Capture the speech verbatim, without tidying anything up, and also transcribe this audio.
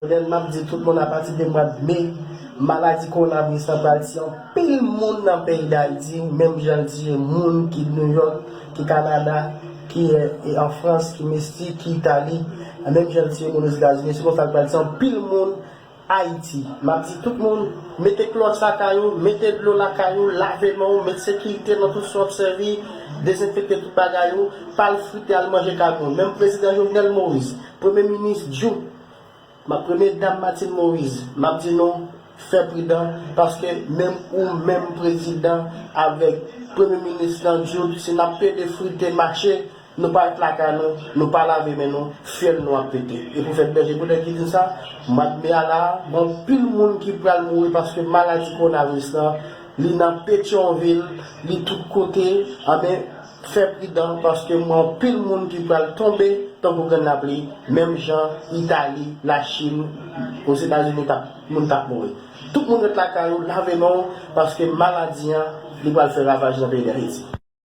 Jovenel, m ap di tout moun, apati de mwa me, maladi kowonaviris lan pral tiye anpil moun nan peyi Dayiti, menm jan l tiye moun ki New York, ki Kanada, ki e, e, an Frans, ki Meksik, ki Itali, menm jan l tiye moun Ozetazini, se konsa l pral tiye anpil moun Ayiti. M ap di tout moun, mete klòs lakay ou, mete dlo lakay ou, lave men w, met sekirite nan tout sa w ap sèvi, dezenfekte tout bagay ou, pa al frite, al manje kay moun. Menm prezidan Jovenel Moïse, premye minis Jout, ma premye dam Martine Moïse, m ap di nou, fè pridan, paske menm ou menm prezidan avèk premye minis lan Jout, si n ap plede frite mache, nou pa ret lakay nou, nou pa lave men nou, fyèl nou ap pete. E pwofèt Bèje Boudè ki di sa, mwa me a la, gen anpil moun ki pral mouri paske maladi kowonaviris lan, li nan Petyonvil, li tout kote, anben, fè pridan paske m wè anpil moun ki pral tonbe tankou grenn lapli, menm jan Itali, Lachin, Ozetazini t ap, moun t ap mouri. Tout moun ret lakay ou, lave men w, paske maladi an, li pral fè ravaj nan peyi Dayiti.